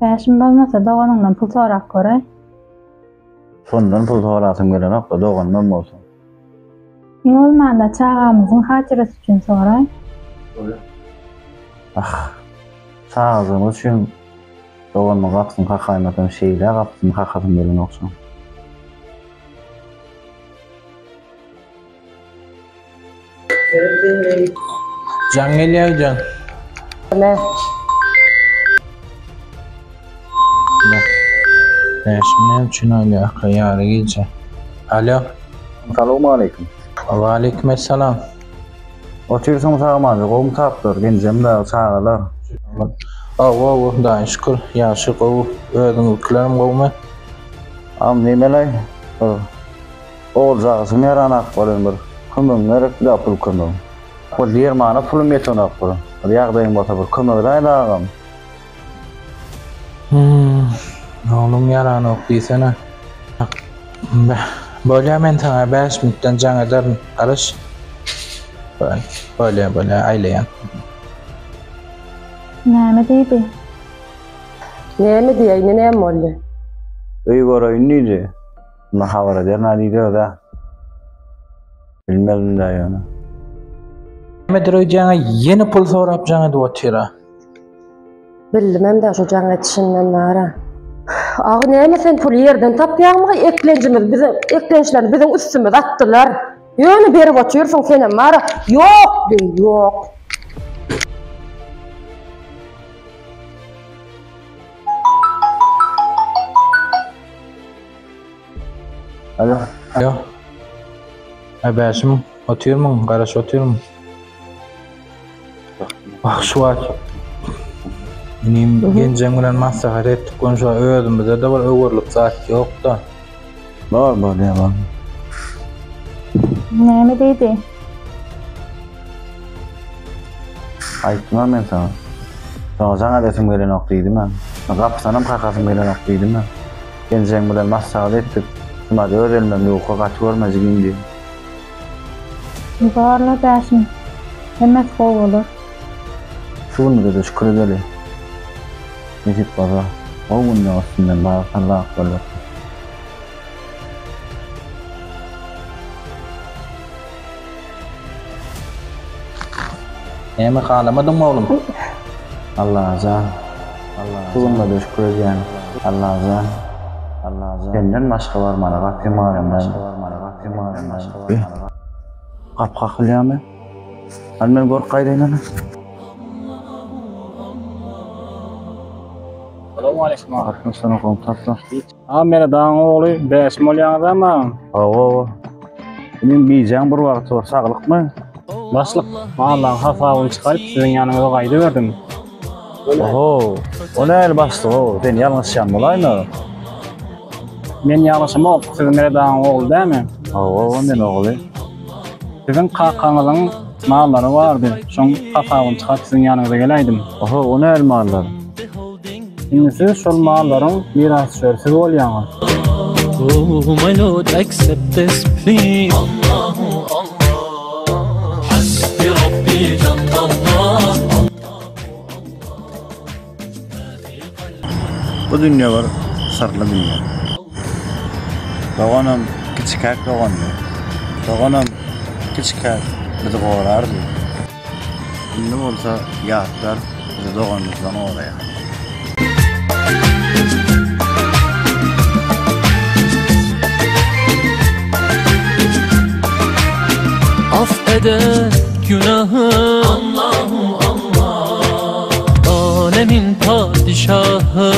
Bäşim bolmasa doganyňdan pul sorap göräý. Şondan pul sorasym gelenok-da, doganymam bolsa. Iň bolmanda çagamyzyň hatyrasy üçin soraý. Ah, çagajygymyz üçin doganymyň gapysyny kakaýmasam, şeýle gapysyny kakasym gelenok şoň. Jaň gelýär öýden. Ne? Bäşim näme üçin aýlýarka ýary gije? Alo. Salowmaleýkim. Waleýkim essalam. Otyrsyň sagmanjy, gowmy taplar, genjem dagy, çagalar. Hawa, hawa, Hudaýa şükür, ýagşy, gowy. Özüňizikilerem gowumy? Agam nemeleý, bir Oguljagysym ýaranak welin bir kömegiň gerekdi-dä pul kömegiň. Bir dermana pulum ýetenok bir. Bir ýagdaýyň bolsa bir kömek edäýdä agam. Hum, oglum ýaranok diýsene. Beh, bolýa men saňa 5 minutdan jaň ederin. Garaş. Bolýa, bolýa, aýlaýan. Näme diýdi? Näme diýýä, indi näme boldy? Öý göreýin diýdi. Buna habar ederin-ä diýdi öz-ä. Bilmedim-dä ýöne. Nämedir öýdýäň-ä ýene pul sorap jaň edip otyr-a. Bildimem-dä şu jaň edişinden bar-a. Agy näme sen puly ýerden tapýaňmy eklenjimiz bize eklençlerini biziň üstümize atdylar. Ýöne berip otyrsyň senem bar-a. Ýok diý ýok. Alo. Alo. Ay Bäşim, otyrmyň, garaşyp otyrmyň? Bak şu wagt inim genjeň bilen maslahat etdik, şu özümizde de bir öwürlik zat ýok-da. Bar bar ya bar. Näme diýdi? Aýtdym men sana. Saňa jaň edesim gelenok diýdim ben. Gapysanam kakasym gelenok diýdim ben. Genjeň bilen maslahat etdik. Şumat öz elimden ýuka gaty görme jigim diýdim. Barla Bäşim. Hemmesi gowy bolar. Şu günümüze de şükür edeli. Nesip bolsa, o günde üstünden barakallah bolar. Näme halamadyňmy oglum? Allajan, şu günlerde şükür edýän. Allajan, senden başga barmana gapym baryndan. Gapy kakylýarmy? Hany men görüp gaýdaýyn hany. Salowmaleýkim aga. Aleýkum salam, tapla. A Meret agaň ogly Bäşim bolýaňyz-a maň? Hawa, hawa. Inim gijäň bir wagty bir saglykmy? Başlyk, mallaň hasabyny çykaryp siziň ýanyňyza gaýdyberdim. Oho, o nähili başlyk-ow, sen ýalňyşýan bolaýma? Men ýalňyşamok, siz Meret agaň ogly dämi? Hawa, hawa, men ogly. Siziň kakaňyzyň mallary bardy, şoň hasabyny çykaryp siziň ýanyňyza geläýdim. Oho, o nähili mallar? Indi siz şol mallaryň mirasdüşeri siz bolýaňyz. Oh my Lord accept this plea Allahu Allah Hasbi Rabbi Jallallah Bu dünýe bir syrly dünýe. Doganam kiçikäk dogandy. Doganam kiçikäk bizi gorardy. Indi bolsa ýatlar bizi doganymyzdan goraýar. Af eder günahı Allahu Allah Alemin padişahı.